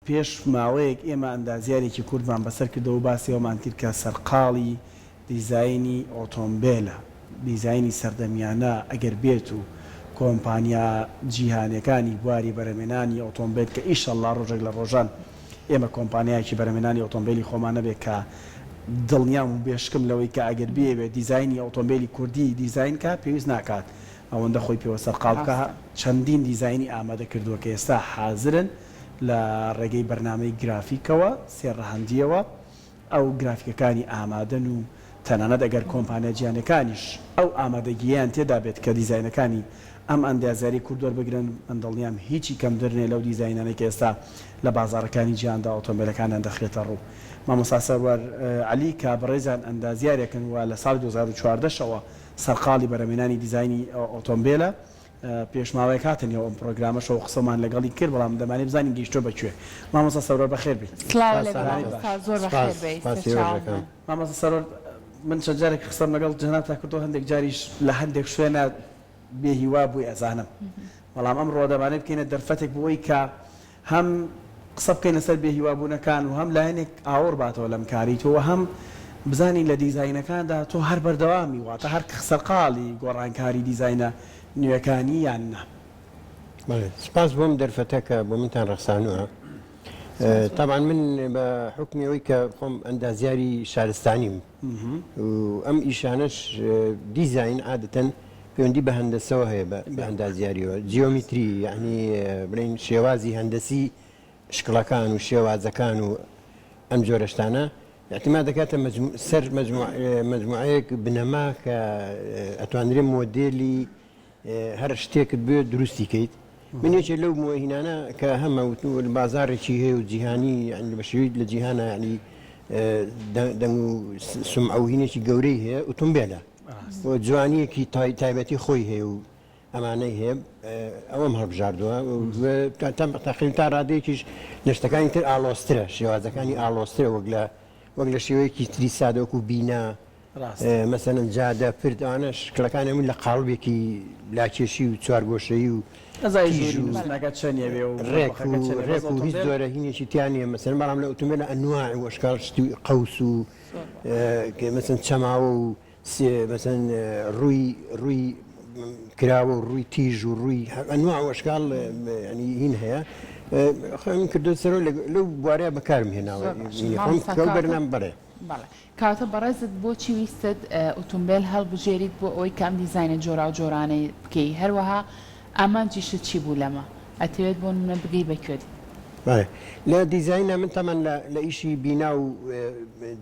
پێش ماوەیەک ئێمە ئەندازیارێکی کوردمان بەسەر کردەوە و باسی ئەوەمان کرد کە سەرقاڵی دیزاینی ئۆتۆمبێلە، دیزاینی سەردەمیانە، ئەگەر بێت و کۆمپانیا جیهانیەکانی بواری بەرهەمێنانی ئۆتۆمبێل کە ئیشەڵڵا ڕۆژێک لە ڕۆژان ئێمە کۆمپانیایەکی بەرهەمێنانی ئۆتۆمبێلی خۆمان هەبێت کە دڵنیام و بێشکم لەوەی کە ئەگەر بیەوێت دیزاینی ئۆتۆمبێلی کوردی دیزاین کا پێویست ناکات ئەوەندە خۆی پێوە سەرقاڵ بکا چەندین دیزاینی ئامادە کردووە کە ئێستا حازرن لە ڕێگەی بەرنامەی گرافیکەوە سێ ڕەهەندییەوە ئەو گرافیکەکانی ئامادەن و تەنانەت ئەگەر کۆمپانیا جیهانیەکانیش ئەو ئامادەگییەیان تێدا بێت کە دیزاینەکانی ئەم ئەندازیارەی کورد وەربگرن، من دڵنیام هیچی کەمتر نیە لەو دیزاینانەی کە ئێستا لە بازاڕەکانی جیهاندا ئۆتۆمبێلەکانیان دەخرێتە ڕوو. مامۆستا سەروەر عەلی کە بەڕێزیان ئەندازیارێکن و لە ساڵی 2014 ەوە سەرقاڵی بەرهەمهێنانی دیزاینی ئۆتۆمبێلە، پێش ماوەیەک هاتە نێو ئەم پڕۆگرامەشەوە قسەمان لەگەڵی کرد، بەڵام دەمانەوێت بزانین گەیشتووە بە کوێ. مامۆستا سەروەر بەخێر بێی. سڵاو لێ بێ مامۆستا زۆر بەخێر بێی سەرچاوم. مامۆستا سەروەر من چەند جارێک قسەم لەگەڵ جەنابتا کردووە هەندێک جاریش لە هەندێک شوێنا بێ هیوا بووی ئەزانم بەڵام ئەمڕۆ دەمانەوێت بکەینە دەرفەتێک بۆ ئەوەی کە هەم قسە بکەین لەسەر بێ هیوابوونەکان و هەم لایەنێک ئاوڕ باتەوە لەم کارەی تۆ و هەم بزانین لە دیزاینەکاندا تۆ هەر بەردەوامی واتە هەر سەرقاڵی گۆڕانکاری دیزاینە نوێکانی یان نا؟ بەڵێ سپاس بۆ ئەم دەرفەتە کە بۆ منتان ڕەخسانووە. تەبعەن من بە حوکمی ئەوەی کە خۆم ئەندازیاری شارستانیم و ئەم ئیشانەش دیزاین عادەتەن پەیوەندی بە هەندەسەوە هەیە بە ئەندازیاریەوە جیۆمیتری یعنی بڵێین شێوازی هەندەسی شکڵەکان و شێوازەکان و ئەم جۆرە شتانە اعتماد دەکاتە سەر مەجموعەیەک بنەما کە ئەتوانرێ مۆدێلی هەر شتێکت بوێت دروستی کەیت من یەکێ لەو مۆهینانە کە هەمە وتن بازاڕێکی هەیە و جیهانی یعنی بە شێوەی لە جیهانە یعنی دەنگ و سمعە و هینێکی گەورەی هەیە ئۆتۆمبێلە و جوانیەکی تایبەتی خۆی هەیە و ئەمانەی هەیە ئەوەم هەڵبژاردووە تەقریبا تا ڕادەیەکیش لە شتەکانی تر ئاڵۆزترە شێوازەکانی ئاڵۆزترە وەک لە وەک لە شێوەیەکی تری سادە وەکو بینا مەسەلەن جادە پرد ئەوانە شکڵەکانی هەمووی لە قاڵبێکی لاکێشی و چوارگۆشەیی و ئەزای تیژ و نووسینەکە چەندێ بێ و ڕێک و ڕێک و هیچ جۆرە هینێکی تیا نییە مەسەلەن بەڵام لە ئۆتۆمبێلە ئەنواع و ئەشکال شتی قەوس و مەسەلەن چەماوە و مەسەلەن ڕووی ڕووی کراوە و ڕووی تیژ و ڕووی ئەنواع و ئەشکال یعنی هین هەیە خۆم کردو سەرۆ لەو بوارەیە بەکارم هێناوە خۆم بەرنامە بەڵێ بەڵێ کەواتە بەڕێزت بۆچی ویستت ئوتومبێل هەڵبژێریت بۆ ئەوەی کە ئەم دیزاینە جۆراوجۆرانەی بکەی؟ هەروەها ئامانجیشت چی بوو لەمە؟ ئەتەوێت بۆ نمونە بگەی بە کوێ؟ بەڵێ لە دیزاینا من تەمان لە لە ئیشی بینا و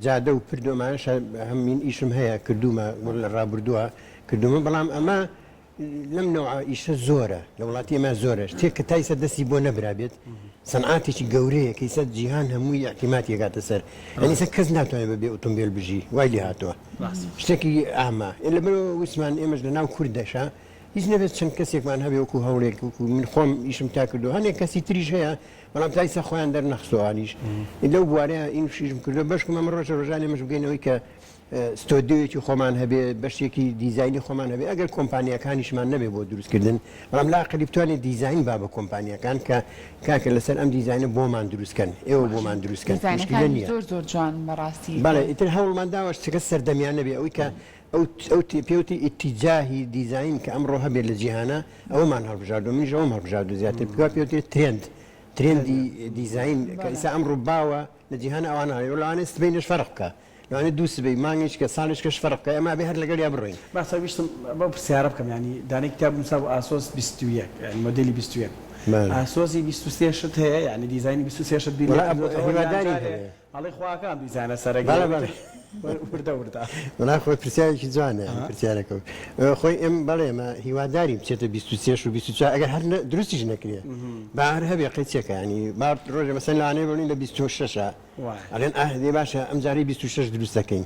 جادە و پرد و ئەمانەش هەم من ئیشم هەیە کردوومە لە ڕابردووە کردوومە بەڵام ئەمە لەم نەوعە ئیشە زۆرە لە وڵاتی ئێمە زۆرە شتێک کە تا ئیستا دەستی بۆ نەبرابێت سەنعاتێکی گەورەیە کە ئیستا جیهان هەمووی ئیعتیمادی ئەکاتە سەر یانی ئیستا کەس ناتوانێت بە بێ ئۆتۆمبێل بژی وای لێ هاتووە شتێکی ئامە لەبەرەوە ویستمان ئێمەش لە ناو کوردەشا هیچ نەبێت چەند کەسێکمان هەبێ وەکو هەوڵێک وەکو من خۆم ئیشم تا کردو هەنێک کەسی تریش هەیە بەڵام تا ئیستا خۆیان دەرنەخستووانیش لەو بوارەیە ئینشیشم کردو بەشکم ئەمە ڕۆژە ڕۆژانێ مەش بگەینەوەی کە ستۆدیۆیەکی خۆمان هەبێ، بەشێکی دیزاینی خۆمان هەبێ، ئەگەر کۆمپانیاکانیشمان نەبێ بۆ دروستکردن، بەڵام لاقەلی بتوانێ دیزاین با بە کۆمپانیاکان کە کاکە لەسەر ئەم دیزاینە بۆمان دروست کەن، ئێوە بۆمان دروست کەن، موشکیلە دیزاینەکانی نییە. زۆر زۆر جوانن بەڕاستی. بەڵێ ئیتر هەوڵمان داوە شتەکە سەردەمیانە بێ، ئەوەی کە ئەو ئەو پێوتی ئیتیجاهی دیزاین کە ئەمڕۆ هەبێ لە جیهانا ئەوەمان هەڵبژاردووە، منیش ئەوەم هەڵبژاردووە زیاتر، پێ پێوترێ ترێند، ترێندی دیزاین کە ئیستا ئەمڕۆ باوە لە جیهانا ئەوانە هەیە، لەوانەیە سبەینێش فەرق بکا. لەوانەیە دوو سبەی، مانگێک کە، ساڵێک کەش فەرق بکا، ئێمە ئەبێ هەر لەگەڵیا بڕۆین. باشە ویستم بەو پرسیارە بکەم یانی دانەی کتاب نوسابوو ئاسۆس 21 یانی مۆدێلی 21 بوو ئاسۆسی 23 شت هەیە یانی دیزاینی 23 شت بیر لێ کردۆتەوە یان هیوادارین جارێ هەبێ. ئەڵێی خواکە ئەم دیزاینە سەرەکیە بەڵێ بەڵێ. وردە وردە. وەڵا خۆی پرسیارێکی جوانە یانی پرسیارەکە خۆی ئێم بەڵێ ئێمە هیوادارین بچێتە 23 و 24 ئەگەر هەر دروستیش نەکرێ با هەر هەبێ قەیچێکە یانی با ڕۆژێ مەسەلەن لەوانەیە بڵێین لە 26 وایە. ئەڵێن ئاه دەی باشە ئەم جارەی 26 دروست دەکەین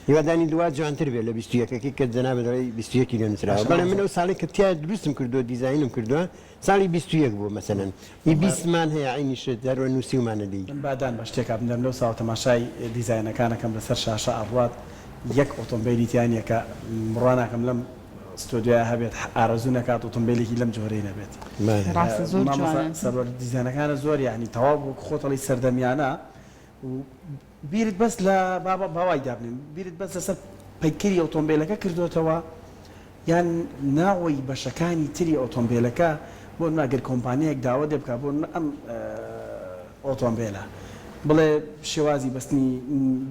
هیوادانی دوا جوانتر بێت لە 21 ەکەی کە جەنابت دەڵێی 21 ی لێ نووسراوە باشە بەڵێ من مامۆستا. ئەو ساڵەی کە تیا دروستم کردووە دیزاینم کردووە ساڵی 21 بووە مەسەلەن هی بیستمان هەیە عەینی شت هەروا نووسیومانە لێی. من با دان بە شتێکا بدەم لەو ساوە تەماشای دیزاینەکان ئەکەم لەسەر شاشە ئەڕوات یەک ئۆتۆمبێلی تیا نیە کە بڕوا ناکەم لەم. ستۆدیۆیا هەبێت ئارەزوو نەکات ئۆتۆمبێلێکی لەم جۆرەی نەبێت. ڕاستە زۆر مامۆستا جوانن. سەروەر دیزاینەکانت زۆر یەعنی تەواو وەک خۆت ئەڵێی سەردەمیانە و بیرت بەس لە با با وای دابنێم بیرت بەس لەسەر پەیکەری ئۆتۆمبێلەکە کردۆتەوە یان ناوەی بەشەکانی تری ئۆتۆمبێلەکە بۆ نمونە گەر کۆمپانیایەک داوت لێ بکات بۆ نمونە ئەم ئۆتۆمبێلە بڵێ شێوازی بەستنی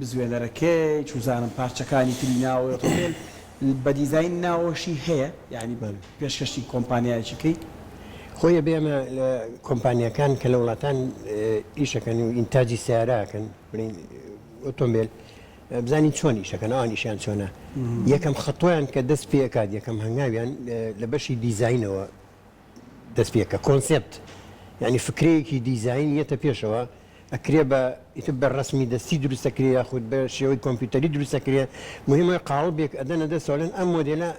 بزوێنەرەکەی چوزانم پارچەکانی تری ناوەوەی ئۆتۆمبێل بە دیزاین ناوەشی هەیە یانی پێشکەشی کۆمپانیایەکی کەی؟ خۆی ئەبێ ئەمە لە کۆمپانیاکان کە لە وڵاتان ئیشەکەن و ئینتاجی سەیارە ئەکەن بڵێین ئۆتۆمبێل بزانین چۆن ئیشەکەن ئەوان ئیشیان چۆنە یەکەم خەتۆیان کە دەست پێ ئەکات یەکەم هەنگاویان لە بەشی دیزاینەوە دەست پێ کە کۆنسێپت یانی فکرەیەکی دیزاین یەتە پێشەوە ئەکرێ بە ئیتر بە ڕەسمی دەستی دروست ئەکرێ یاخود بە شێوەی کۆمپیوتەری دروست ئەکرێ مهم ئەوەیە قاڵبێک ئەدەنە دەستەوە ئەڵێن ئەم مۆدێلە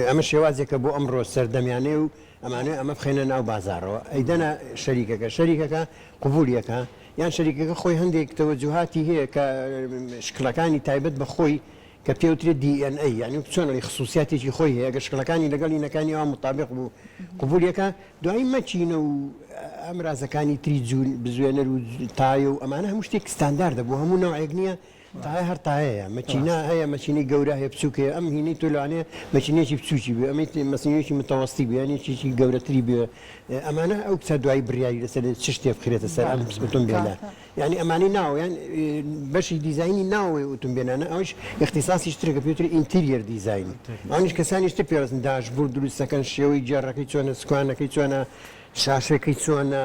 ئەمە شێوازێکە بۆ ئەمڕۆ سەردەمیانەیە و ئەمانەوێ ئەمە بخەینە ناو بازاڕەوە ئەیدەنە شەریکەکە شەریکەکە قبولی ئەکا یان شەریکەکە خۆی هەندێک تەوەجوهاتی هەیە کە شکڵەکانی تایبەت بە خۆی کە پێوترێت DNA یانی وەک چۆن ئەڵێی خسوسیاتێکی خۆی هەیە گەر شکڵەکانی لەگەڵ هینەکانی ئەوان موتابیق بوو قبولی ئەکا دوایی مەکینە و ئامرازەکانی تری جوون بزوێنەر و تایە و ئەمانە هەموو شتێک ستانداردە بۆ هەموو نەوعێک نییە تایە هەر تایەیە مەکینە هەیە مەکینەی گەورە هەیە بچووک هەیە ئەم هینەی تۆ لەوانەیە مەکینەیەکی بچووکی بوێ ئەمەی مەسینەیەکی متەوەستی بوێ یان یەکێکی گەورەتری بوێ ئەمانە ئەو کچە دوایی بڕیاری لەسەر چ شتێ بخرێتە سەر ئەم ئۆتۆمبێلە یانی ئەمانەی ناوە یان بەشی دیزاینی ناوەوەی ئوتومبێلانە ئەوەیش ئیختیساسیش ترە کە پێوترێ interior design ئەوانیش کەسانیش تر پێڕستن dashboard دروست دەکەن شێوەی گێڕەکەی چۆنە سکوانەکەی چۆنە شاشەکەی چۆنە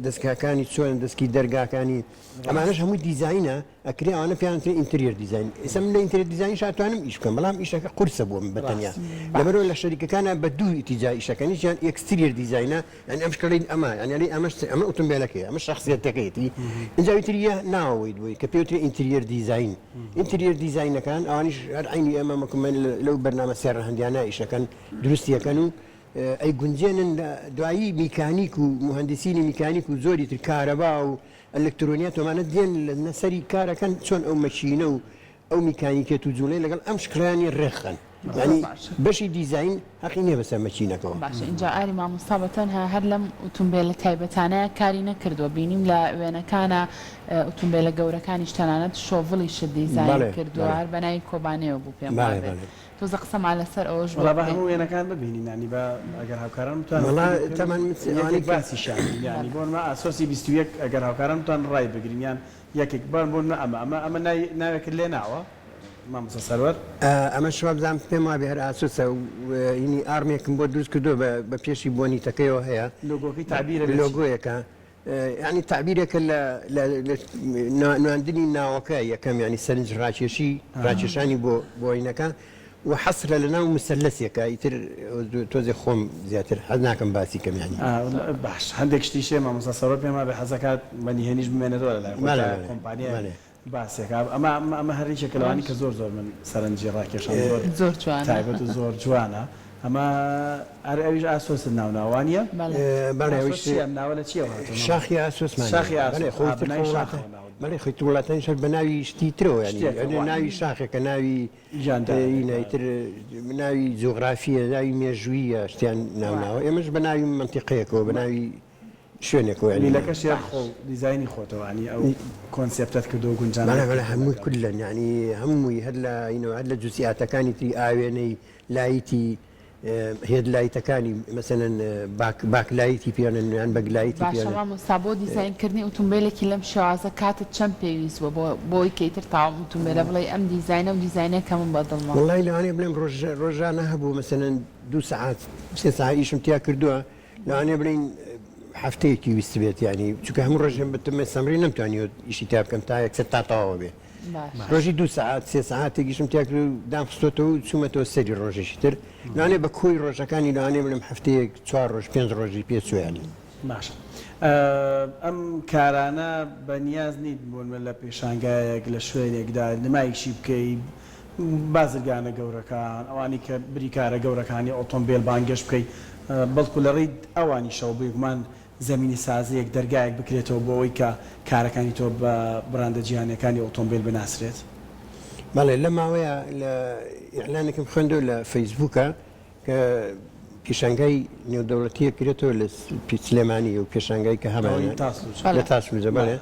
دەستگاکانی چۆنە دەستکی دەرگاکانی ئەمانەش هەمووی دیزاینە ئەکرێ ئەوانە پێیان وترێ interior design ئێستا من لە interior design یش ئەتوانم ئیش بکەم بەڵام ئیشەکە قورسە بۆ من بە تەنیا لەبەرئەوە لە شەریکەکانا بە دوو ئیتیجا ئیشەکەن یەکیان exterior design ە یانی ئەم شکڵەی ئەمە یانی ئەڵێی ئەمەش ئەمە ئوتومبێلەکەیە ئەمە شەخسیەتەکەیەتی ئینجا ئەوی تری یە ناوەوەی بۆی کە پێی وترێ interior design interior design ەکان ئەوانیش هەر عەینی ئێمە مەکومەن لەو بەرنامە سێ ڕەهەندیانە ئیشەکەن دروستیەکەن و ئەیگونجێنن لە دوایی میکانیک و موهەندیسینی میکانیک و زۆری تر کارەبا و ئەلکترۆنیات و ئەمانە دێن لە سەری کارەکەن چۆن ئەو مەکینە و ئەو میکانیکیەت و جوڵەی لەگەڵ ئەم شکڵەیانی ڕێکخەن یانی بەشی دیزاین هەقی نیە بەسەر مەکینەکەوە. باشە ئینجا ئاری مامۆستا بەتەنها هەر لەم ئوتومبێلە تایبەتانەیا کاری نەکردووە بینیم لە وێنەکانا ئوتومبێلە گەورەکانیش تەنانەت شۆڤڵیشت دیزاین کردووە هەر بەناوی کۆبانێوە بوو پێم وابێت تۆزە قسەمان لەسەر ئەوەش بۆ وەڵا با بکەی. هەموو وێنەکان ببینین یانی با ئەگەر هاوکاران بتوانن وەڵا فکری بکەن تەبعەن من یەکێک ئەوانەی کە باسیشیان بکەین یانی بۆ نمونە ئاسۆسی 21 ئەگەر هاوکاران بتوانن ڕای بگرین یان یەکێک بان بۆ نمونە ئەمە ئەمە ئەمە ناوی ناوێکت لێ ناوە مامۆستا سەروەر؟ ئەمەش وابزانم پێم وابێ هەر ئاسۆسە و هینی ئاڕمێکم بۆ دروست کردووە بە بە پێشی بۆنیتەکەیەوە هەیە لۆگۆکەی تەعبیرە لە چی؟ لۆگۆیەکە یانی تەعبیرێکە لە لە لە نواندنی ناوەکە یەکەم یانی سەرنج ڕاکێشی ڕاکێشانی بۆ بۆ هینەکە و حەسرە لە ناو موسەلەسێکە ئیتر تۆزێ خۆم زیاتر حەز ناکەم باسی کەم یانی. باش هەندێک شتیش هەیە مامۆستا سەروەر پێم وابێ حەزەکات بە نهێنیش بمێنێتەوە لە لای خۆی بەڵێ تا بەڵێ کۆمپانیایەک بەڵێ. باسێکە ئەمە ئەمە هەر یەکێکە لەوانەی کە زۆر زۆر من سەرنجی ڕاکێشام زۆر زۆر جوانە. تایبەت و زۆر جوانە ئەمە ئەرێ ئەویش ئاسۆست ناو ناوە وانیە؟ بەڵێ. بەڵێ ئاسۆس ئەویش چیە ئەم ناوە لە چیەوە هاتووە مامۆستا؟ شاخی ئاسۆسمان شاخی هەیە بەڵێ ئاسۆس خۆ ئا ئیتر بە خۆ ناوی وڵاتە شاخەوە ناوت بەڵێ خۆ ئیتر وڵاتانیش هەر بە ناوی شتی ترەوە یانی شتێکە ئەرێ وایە. ناوی شاخێکە ناوی گیاندارێکە. ینە ئیتر ناوی جوغرافیە ناوی مێژووییە شتیان ناو ناوە ئێمەش بە ناوی مەنتیقەیەکەوە بە ناوی شوێنێکەوە یانی میلەکەشی هەر باش. خۆ دیزاینی خۆتەوە یانی ئەو کۆنسێپتەت کردووە بەڵێ گونجاندت بەڵێ کردووە هەمووی لەگەڵ. کولەن یانی هەمووی هەر لە ینەوە هەر لە جوزئیاتەکانی تری ئاوێنەی light ی head light ەکانی مەسەلەن back back light ی پێڵێن یان back light ی باشە پێڵێن. مامۆستا بۆ دیزاین کردنی ئوتومبێلێکی لەم شێوازە کاتت چەند پێویست بووە بۆ بۆی کە ئیتر تاوم ئوتومبێلە بڵێی ئەم دیزاینە و دیزاینە کە من بە دڵمە. وەڵای لەوانەیە بڵێم ڕۆژ ڕۆژانە هەبوو مەسەلەن دوو سەعات سێ سەعات ئیشم تیا کردووە لەوانەیە بڵێین هەفتەیەکی ویستبێت یانی چونکە هەموو ڕۆژێ بتمە سەمری نەمتوانیوە ئیشی تیا بکەم تا یەکسەر تا تەواو بێ باشە. ڕۆژی دوو سەعات سێ سەعاتێک ئیشم تیا کرد و دام خستۆتەوە و چوومەتەوە سەری ڕۆژێکی تر لەوانەیە بە کۆی ڕۆژەکانی لەوانەیە بڵێم هەفتەیەک چوار ڕۆژ پێنج ڕۆژی پێ چووە یانی. باشە ئەم کارانە بە نیاز نیت بۆ نمونە لە پێشانگایەک لە شوێنێکدا نمایشی بکەی بازرگانە گەورەکان ئەوانەی کە بریکارە گەورەکانی ئۆتۆمبێل بانگێشت بکەی بەڵکو لە ڕێی ئەوانیشەوە بێگومان زەمینەسازییەک، دەرگایەک بکرێتەوە بۆ ئەوەی کە کارەکانی تۆ بە بڕاندە جیهانییەکانی ئۆتۆمبێل بناسرێت؟ بەڵێ، لەم ماوەیە لە. ئیعلانێکم خوێندەوە لە فەیسبووکە کە پیشانگای نێودەوڵەتیە کرێتەوە لە سلێمانی و پێشانگای کە هەمانە لە تاسلوجە بەڵێ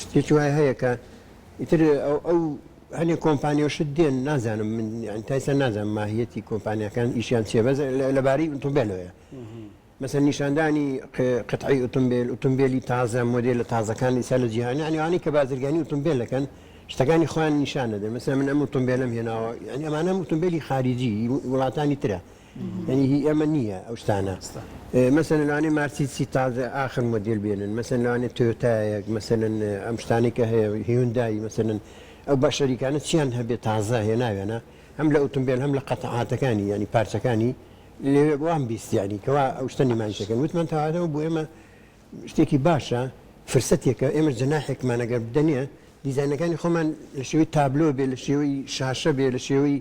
شتێکی وای هەیە کە ئیتر ئەو ئەو هەنێ کۆمپانیا و شت دێن نازانم من یانی تا ئێستا نازانم ماهیەتی کۆمپانیاکان ئیشیان چیە بەس لەبارەی ئۆتۆمبێلەوەیە مەسەن نیشاندانی قەتعی ئۆتۆمبێل ئۆتۆمبێلی تازە مۆدێلە تازەکان ئیسا لە جیهان یانی ئەوانەی کە بازرگانی ئۆتۆمبێل دەکەن شتەکانی خۆیان نیشان دەدەن مەسەن من ئەم ئۆتۆمبێلم هێناوە یانی ئەمانە ئۆتۆمبێلی خاریجی وڵاتانی ترە یانی هی ئێمە نییە ئەو شتانە مەسەلەن لەوانەیە مارسیدسی تازە ئاخر مۆدێل بێنن مەسەلەن لەوانەیە تۆیۆتایەک مەسەلەن ئەم شتانەی کە هەیە هیوندای مەسەلەن ئەو بە شەریکانە چیان هەبێ تازە هێناویانە هەم لە ئوتومبێل هەم لە قەتعاتەکانی یانی پارچەکانی لەوێ وام بیست یانی کەوا ئەو شتە نیمایش دەکەن وتمان تەواوە بۆ ئێمە شتێکی باشە فرسەتێکە ئێمە جەناحێکمان ئەگەر بدەنێ دیزاینەکانی خۆمان لە شێوەی تابلۆ بێ لە شێوەی شاشە بێ لە شێوەی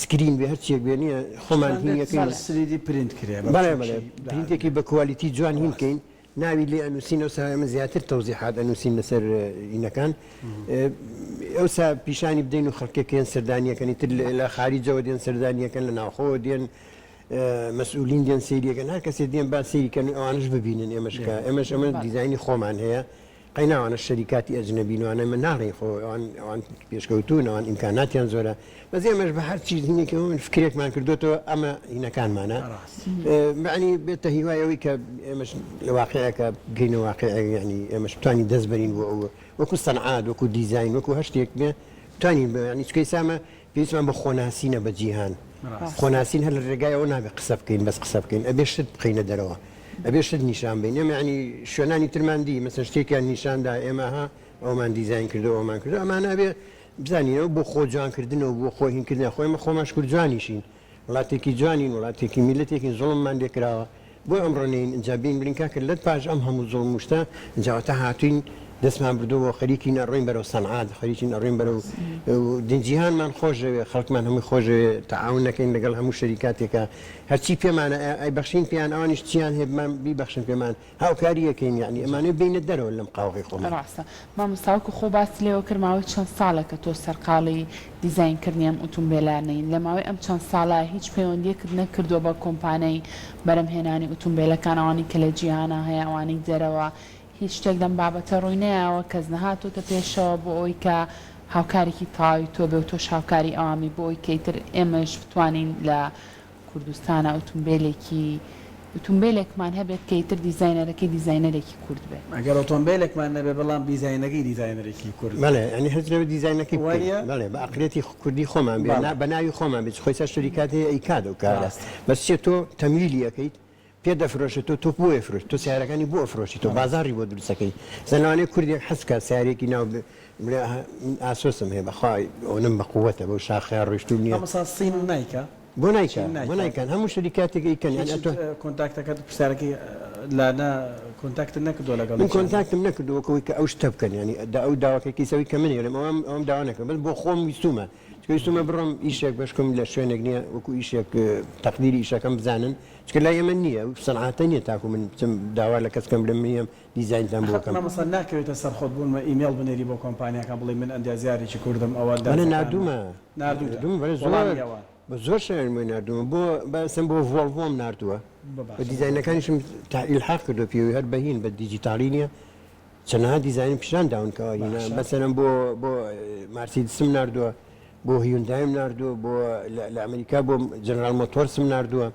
screen بێ هەرچیەک بێ نیە خۆمان هین یەکەین 3D پرینت کرێ بە بەڵێ بەڵێ پرینتێکی بە quality جوان هین کەین ناوی لێ ئەنووسین ئەوسا ئێمە زیاتر تەوزیحات ئەنووسین لەسەر هینەکان ئەوسا پیشانی بدەین و خەڵکێک دێن سەردانیەکەن ئیتر لە خاریجەوە دێن سەردانیەکەن لە ناوخۆوە دێن مەسئولین دێن سەیریەکەن هەر کەسێ دێن با سەیری کەن و ئەوانش ببینن ئێمەش کە ئێمەش ئەمە دیزاینی خۆمان هەیە قەینا ئەوانە شەریکاتی ئەجنەبین وانە ئێمە ناڵێین خۆ ئەوان ئەوان پێشکەوتوون ئەوان ئیمکاناتیان زۆرە بەس ئێمەش بە هەر چیز هینێکی من فکرێکمان کردوێتەوە ئەمە هینەکانمانە معنی بێتە هیوای ئەوەی کە ئێمەش لە واقعەکە بگەینە واقع یعنی ئێمەش بتوانین دەست بەرین بۆ ئەو وەکو سەنعات وەکو دیزاین وەکو هەر شتێک بێ بتوانین یعنی چونکە ئێستا پێویستمان بە خۆناسینە بە جیهان. خۆناسین هەر لە رێگای ئەوە نابێ قسە بکەین بەس قسە بکەین ئەبێ شت بخەینە دەرەوە ئەبێ شت نیشان بەین ئێمە یانی شوێنانی ترمان دی مەسەن شتێکیان نیشان دا ئێمە ها ئەومان دیزاین کردو ئەومان کردو ئەمانە ئەبێ بزانینەوە بۆ خۆ جوان کردنەوە بۆ خۆ هین کردن خۆ ئێمە خۆمان شکور جوانیشین وڵاتێکی جوانین وڵاتێکی میللەتێکین زوڵممان لێ کراوە بۆ ئەمڕۆ نێین ئینجا بێین بڵێین کاکە لەت پاش ئەم هەموو زوڵم و شتە ئینجا واتە هاتووین دەستمان بردووە خەریکین ئەڕۆین بەرەو سەنعات خەریکین ئەڕۆین بەرەو دین جیهانمان خۆش دەوێ خەڵکمان هەمووی خۆش دەوێ تەعاون نەکەین لەگەڵ هەموو شەریکاتێکا هەرچی پێمانە ئەیبەخشین پێیان ئەوانیش چیان هەیە بمان بیبەخشن پێمان هاوکاری ئەکەین یەعنی ئەمانەوێ بێینە دەرەوە لەم قاوغەی خۆمان. ڕاستە مامۆستا وەکو خۆ باست لێوە کرد ماوەی چەند ساڵێکە تۆ سەرقاڵی دیزاین کردنی ئەم ئوتومبێلانەی لە ماوەی ئەم چەند ساڵە هیچ پەیوەندیەکت نەکردووە بە کۆمپانیای بەرەمهێنانی ئوتومبێلەکان ئەوانەی کە لە جیهانا هەیە ئەوانەی دەرەوە هیچ شتێک لەم بابەتە ڕووی نەیاوە کەس نەهاتۆتە پێشەوە بۆ ئەوەی کە هاوکارێکی تەواوی تۆ بێ و تۆش هاوکاری ئەوان بی بۆ ئەوەی کە ئیتر ئێمەش بتوانین لە کوردستانا ئوتومبێلێکی ئوتومبێلێکمان هەبێت کە ئیتر دیزاینەرەکەی دیزاینەرێکی کورد بێت. ئەگەر ئۆتۆمبێلێکمان نەبێت بەڵام دیزاینەکەی دیزاینەرێکی کورد بێت. بەڵێ یانی هەر لەوێ دیزاینەکەی بکەین. وانیە؟ بەڵێ بە ئەقڵیەتی کوردی خۆمان بێ نا بە ناوی خۆمان بێ خۆی سەر شەریکات هەیە ئەیکات ئەو کارە ڕاستە. بەس چیە تۆ تەمویلی ئەکەیت پێت دەفرۆشێ تۆ تۆ بۆ ئەفرۆشی تۆ سەیارەکانی بۆ ئەفرۆشی تۆ بازاڕی بۆ دروست ئەکەی مەسەلەن لەوانەیە کوردێک حەز بکات سەیارەیەکی ناو بڵێ ئەها من ئاسۆسم هەیە بەخوا ئەونەم بە قوەتە بەو شاخەیا ڕۆیشتووم نیە. مامۆستا سین نایکا؟ بۆ نایکا بۆ نایکەن هەموو شەریکاتێک ئەیکەن یانی ئەتۆ کۆنتاکتەکەت پرسیارەکەی لانە کۆنتاکتت نەکردووە لەگەڵ من کۆنتاکتم نەکردووە وەک ئەوەی کە ئەو شتە بکەن یانی ئەو داواکەی کەیسەوەی کە من ئەیڵێم ئەوەم ئەوەم داوا نەکردووە بەس بۆ خۆم ویستوومە چونکە ویستوومە بڕۆم ئیشێک بەشکم لە شوێنێک نییە وەکو ئیشێک تەقدیری ئیشەکەم بزانن چونکە لای ئێمە نییە ئەو سەنعاتە نییە تاکو من بچم داوا لە کەس بکەم بڵێم من یەم دیزاینتان بۆ ئەخە بکەم. مامۆستا ناکەوێتە سەر خۆت بوونمە ئیمێڵ بنێری بۆ کۆمپانیاکان بڵێی من ئەندازیارێکی کوردم ئەوە بەڵێ دازەکانمە ناردوومە ناردووتە ناردوومە بەڵێ زۆر وەڵامی ئەوان. بە زۆر شوێن بۆی ناردوومە بۆ بەسم بۆ ڤۆڵڤۆم ناردووە بە دیزاینەکانیشم تا ئیلحاق کردووە پێوی هەر بە هین بە دیجیتاڵی نییە چەنەها دیزاینم پیشان داون کەوا هینا مەسەلەن بۆ بۆ مارسیدسم ناردووە بۆ هیوندایم ناردووە بۆ لە ئەمریکا بۆ جەنرال مۆتۆرسم ناردووە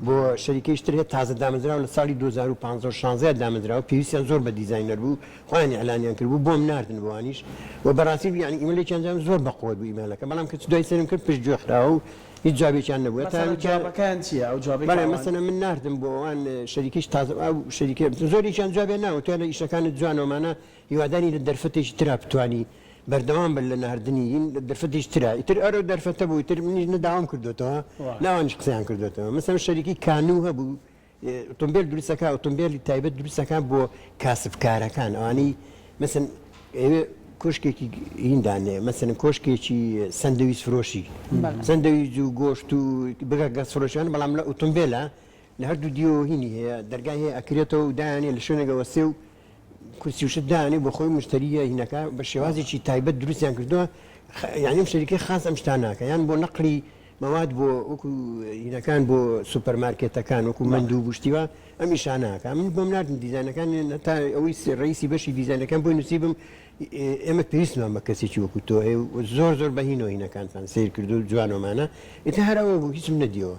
بۆ شەریکەیش تر هەیە تازە دامەزراوە لە ساڵی 2015 و 16 دامەزراوە پێویستیان زۆر بە دیزاینەر بوو خۆیان ئیعلانیان کردبوو بۆم ناردن بۆوانیش و بەڕاستی یانی ئیمەیلێکیان جام زۆر بەقوەت بوو ئیمەیلەکە بەڵام کە دوای سەیرم کرد پشت گوێ خراوە و هیچ جوابێکیان نەبوو هەتا مەسەلەن وتیان جوابەکەیان چییە ئەو جوابەی کە بەڵێ ئەوان مەسەلەن من ناردم بۆ ئەوان شەریکەیش تازە ئەو شەریکە زۆرێکیان جوابیان ناوە وتیان ئیشەکانت جوانە ومانە هیواداری لە دەرفەتێکی ترا بتوانی بەردەوام بن لە ناردنی هین لە دەرفەتێکی ترا ئیتر ئەرەو دەرفەتە بوو ئیتر منیش نە داوام کردۆتەوە نە ئەوانیش قسەیان کردۆتەوە مەسەلەن شەریکەی کانوو هەبوو ئۆتۆمبێل دروست ئەکا ئۆتۆمبێلی تایبەت دروست ئەکا بۆ کاسبکارەکان ئەوانەی مەسەن ئەوێ کۆشکێکی هین دانێ مەسەن کۆشکێکی سەندەویست فرۆشی سەندەویج و گۆشت و بگە گەس فرۆشیان بەڵام لە ئۆتۆمبێلە لە هەردوو دیوە هینی هەیە دەرگای هەیە ئەکرێتەوە و دایانێ لە شوێنێکەوە سێ و کورسی و شت دانێ بۆ خۆی مشتەریە هینەکە بە شێوازێکی تایبەت دروستیان کردووە. یانی ئەم شەریکەی خاس ئەم شتانە ناکا یان بۆ نەقلی مەواد بۆ وەکو هینەکان بۆ سوپەر مارکێتەکان وەکو مەندوب و شتی وا ئەم ئیشانە ئەکا من بۆم ناردن دیزاینەکان هەتا ئەوەی ڕئیسی بەشی دیزاینەکان بۆی نووسیبم ئێمە پێویستمان بە کەسێکی وەکو تۆ هەیە و زۆر زۆر بە هینەوە هینەکانتان سەیر کردو جوانۆمانە ئیتر هەر ئەوە بوو هیچم نەدیەوە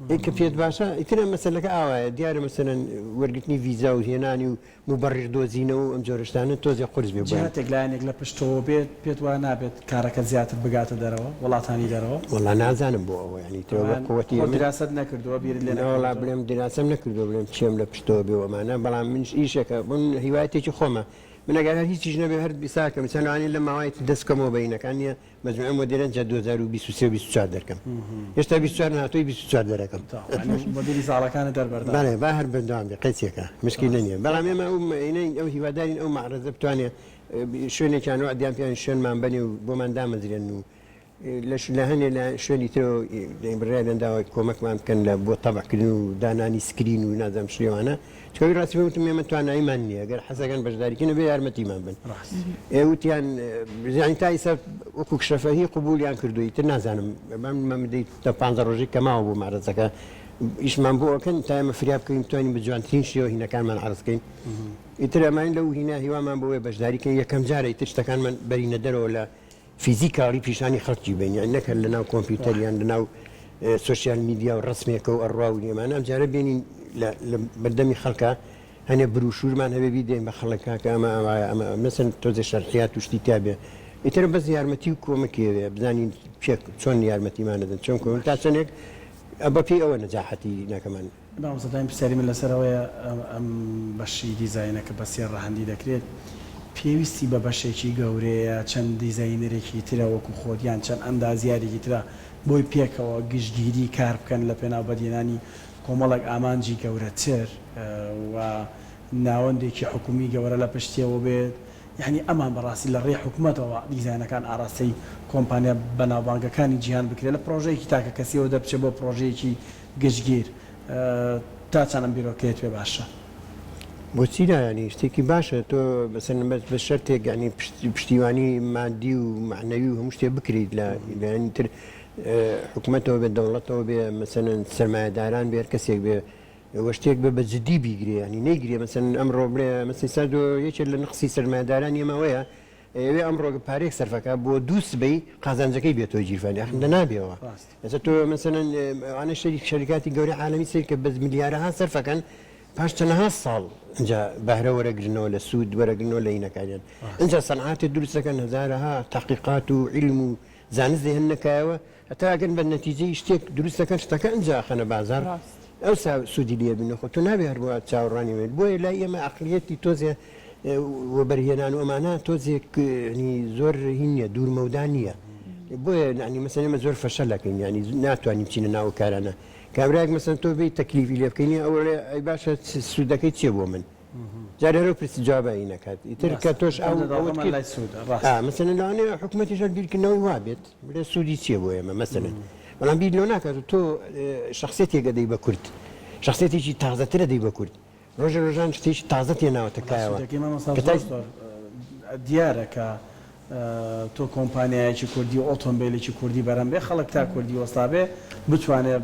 ئێ کە پێت باشە ئیتر ئەم مەسەلەکە ئاوایە دیارە مەسەلەن وەرگرتنی ڤیزا و هێنانی و موبەڕیر دۆزینەوە و ئەم جۆرە شتانە تۆزێ قورس بێ بۆیان. جیهەتێک لایەنێک لە پشتەوە بێت پێت وا نابێت کارەکەت زیاتر بگاتە دەرەوە وڵاتانی دەرەوە؟ وەڵا نازانم بۆ ئەوە یانی تۆ بە قوەتی خۆت دیراسەت نەکردووە بیرت لێ نەوەڵا نەکردۆتەوە؟ بڵێم دیراسەم نەکردووە بڵێم کێم لە پشتەوە بێ و ئەمانە بەڵام منیش ئیشێکە من هیوایەتێکی خۆمە من ئەگەر هەر هیچیش نەبێ هەر بیساکەم چەند لەوانەیە لەم ماوەیە دەست بکەمەوە بە هینەکان نییە مەجموعەی مۆدێرن جا 2023 و 24 دەرکەم هێشتا 24 نهاتووی 24 دەرەکەم مۆدێلی زاڵەکانت هەر بەردەوام بەڵێ با هەر بەردەوام بێ قەیچێکە مشکیلە نییە بەڵام ئێمە ئەو مەینەین ئەو هیوادارین ئەو مەعرەزە بتوانێ شوێنێکیان وەعدیان پێیان شوێنمان بەنێ و بۆمان دامەزرێن و لە لە هەنێ لە شوێنی ترەوە بڕیاریان داوە کۆمەکمان بکەن لە بۆ تەبعکردن و دانانی screen و نازانم شتێوانە چونکە ئەوی ڕاستی وتم ئێمە تواناییمان نییە گەر حەزەکەن بەشداریکەن ئەبێ یارمەتیمان بن ئێ وتیان یانی تا ئیستا وەکو شەفەهی قبولیان کردو ئیتر نازانم بەم مەمدەی تا پانزە ڕۆژی کە ماوە بۆ مەعرەزەکە ئیشمان بۆ ئەکەن تا ئێمە فریا بکەوین بتوانین بە جوانترین شێوە هینەکانمان عەرز کەین ئیتر ئەمانین لەو هینا هیوامان بۆیە بەشداری کەین یەکەم جارە ئیتر شتەکانمان بەرینە دەرەوە لە physically پیشانی خەڵکی بەین یانی نەک هەر لەناو کۆمپیوتەر یان لەناو social media و ڕەسمێکە و ئەڕوا و ئەمانە ئەمجارە بێنین لە لە بەردەمی خەڵکا هەنێ بروشورمان هەبێ بیدەین بە خەڵک کاکە ئەمە ئاوایە ئەمە مەسەن تۆزێ شەرحیات و شتی تیا بێ ئیتر بەس یارمەتی و کۆمەکی ئەوێ بزانین کێ چۆن یارمەتیمان دەدەن چۆن کۆمەک تا چەندێک بە پێی ئەوە نەجاحەتی ناکەمان. مامۆستا دایم پرسیاری من لەسەر ئەوەیە ئەم بەشی دیزاینە کە بە سێ ڕەهەندی دەکرێت پێویستی بە بەشێکی گەورەیە چەند دیزاینەرێکی ترە وەکو خۆت یان چەند ئەندازیارێکی ترە بۆی پێکەوە گشتگیری کار بکەن لە پێناو بەدیهێنانی کۆمەڵێک ئامانجی گەورەتر و ناوەندێکی حکومی گەورە لە پشتیەوە بێت یانی ئەمان بەڕاستی لە ڕێی حکومەتەوە دیزاینەکان ئاراستەی کۆمپانیا بەناوبانگەکانی جیهان بکرێت لە پڕۆژەیەکی تاکەکەسیەوە دەربچێت بۆ پڕۆژەیەکی گشتگیر تا چەند ئەم بیرۆکەیەت پێ باشە؟ بۆچی نا یانی شتێکی باشە تۆ مەسەلەن بەس بە شەرتێک یانی پشتیوانی مادی و مەعنەوی و هەموو شتێ بکریت لە لایەنی تر حکومەتەوە بێ دەوڵەتەوە بێ مەسەلەن سەرمایەداران بێ هەر کەسێک بێ وە شتێک بێ بە جدی بیگرێ یانی نەیگرێ مەسەلەن ئەمڕۆ بڵێ مەسەلەن سا یەکێک لە نەقسی سەرمایەدارانی ئێمە ئەوەیە ئەیەوێ ئەمڕۆ پارەیەک سەرفەکا بۆ دوو سبەی قازانجەکەی بێتەوە گیرفانی ئەخ لە نابێەوە ئێستا تۆ مەسەلەن ئەوانە شەریک شەریکاتی گەورەی عالەمی سەیر کە بەس ملیارەها سەرفەکەن پاش چەنەها ساڵ ئینجا بەهرە وەرەگرنەوە لە سوود وەرەگرنەوە لە هینەکانیان ئینجا سەنعاتێ دروست دەکەن هەزارەها تەحقیقات و عیلم و زانست دەهێننە کایەوە هەتا ئەگەن بە نەتیجەی شتێک دروست دەکەن شتەکە ئینجا ئەخەنە بازاڕ ئەوسا سوودی لێ بینن خۆ تۆ نابێ هەر وا چاوەڕوانی بێت بۆیە لای ئێمە عەقڵیەتی تۆزێ وەبەرهێنان و ئەمانە تۆزێک ینی زۆر هین نییە دوور مەودا نییە بۆیە یعنی مەسەن ئێمە زۆر فەشەل ئەکەین یعنی ناتوانین بچینە ناو کارانە کابرایەک مەسەن تۆ بێی تەکلیفی لێ بکەین ئەوە ئەی باشە سوودەکەی چییە بۆ من جارێ هەر ئەو پرسی جوابە ئی نەکات ئیتر کە ڕاستە تۆش ئەو ئەوەندە ئەوەت داڵغەمان کرد لای سوودە ئا ڕاستە. مەسەلەن لەوانەیە حکومەتیش هەر بیرکردنەوەی وا بێت بڵێ سوودی چییە بۆ ئێمە مەسەلەن بەڵام بیر لەوە ناکات تۆ شەخسیەتێک ئەدەی بە کورد شەخسیەتێکی تازەتر ئەدەی بە کورد ڕۆژێ ڕۆژان شتێکی تازەت هێناوەتە وەڵا کایەوە سوودەکەی مامۆستا کە تا زۆر زۆر دیارە کە تۆ کۆمپانیایەکی کوردی و ئۆتۆمبێلێکی کوردی بەرهەم بێ خەڵک تا کوردی وەستا بێ بتوانێ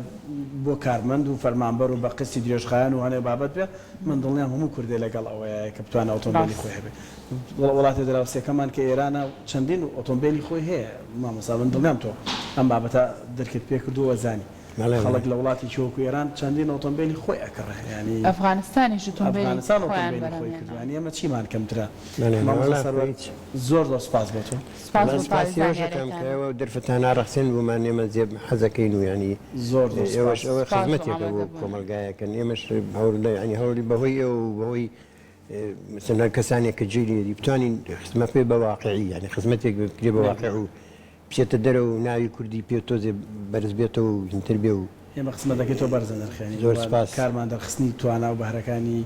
بۆ کارمەند و فەرمانبەر و بە قستی درێژخایەن و هەنێ بابەت بێ من دڵنیام هەموو کوردێ لەگەڵ ئەوەیە کە بتوانێ ئۆتۆمبێلی ڕاست. خۆی هەبێ وڵاتە دراوسێکەمان کە ئێرانە چەندین ئۆتۆمبێلی خۆی هەیە مامۆستا من دڵنیام تۆ ئەم بابەتە درکت پێ کردووە و زانی بەڵێ خەڵک بەڵێ. لە وڵاتێکی وەکو ئێران چەندین ئۆتۆمبێلی خۆی ئەکڕێ یانی ئەفغانستانیش ئۆتۆمبێلی ئەفغانستان خۆیان ئۆتۆمبێلی بەرهەم خۆی کردوە هێناوە. یانی ئێمە چیمان کەمترە بەڵێ مامۆستا وەڵا سەروەر هیچ. زۆر زۆر سوپاس بۆ تۆ. سوپاس وەڵا بۆ سوپاسی تەواوی ئێوەش ئەکەم کە زانیاریەکانت. ئێوە دەرفەتان ئاڕەخسێن بۆمان ئێمە جێ حەزەکەین و یانی زۆر زۆر ئێوەش سوپاس. ئەوە سوپاس بۆ خزمەتێکە بۆ ئامادەبوونت. کۆمەڵگایەکەن ئێمەش هەوڵ یانی هەوڵی بەهۆی ئێوە و بەهۆی مەسەلەن هەر کەسانێک کە جێی لێدی بتوانین خزمەت بێ بە واقعی یانی خزمەتێک بکرێ بە واقع و بچێتە دەرەوە و ناوی کوردی پێ تۆزێ بەرز بێتەوە و هینتر بێ و. ئێمە خزمەتەکەی تۆ بەرز ئەنرخێنین زۆر و سپاس. کارمان دەرخستنی توانا و بەهرەکانی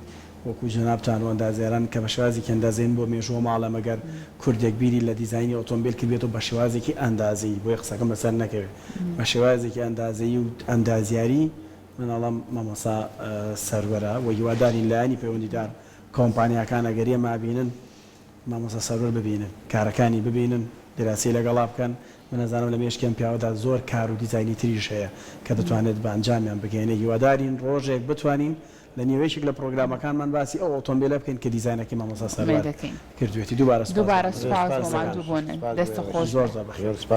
وەکو جەنابتان و ئەندازیاران کە بە شێوازێکی ئەندازەیین بۆ مێژوو و ماڵە مەگەر کوردێک بیری لە دیزاینی ئۆتۆمبێل کردبێتەوە بە شێوازێکی ئەندازەیی بۆیە قسەکەم لەسەر نەکەوێ بە شێوازێکی ئەندازەیی و ئەندازیاری من ئەڵێم مامۆستا سەروەرە و هیوادارین لایەنی پەیوەندیدار کۆمپانیاکان ئەگەر ئێمە ئەبینن مامۆستا سەروەر ببینن کارەکانی ببینن. دیراسەی لەگەڵا بکەن. من ئەزانم لە مێشکی ئەم پیاوەدا زۆر کار و دیزاینی تریش هەیە کە دەتوانێت بە ئەنجامیان بگەیەنێ. هیوادارین ڕۆژێک بتوانین لە نێو یەکێک لە پڕۆگرامەکانمان باسی ئەو ئۆتۆمبێلە بکەین کە دیزاینەکەی مامۆستا سەروەر کردوێتی. دووبارە سوپاس دووبارە سوپاس بۆ ماندووبوونت. دەستت خۆش زۆر زۆر بەخێر. سوپاس.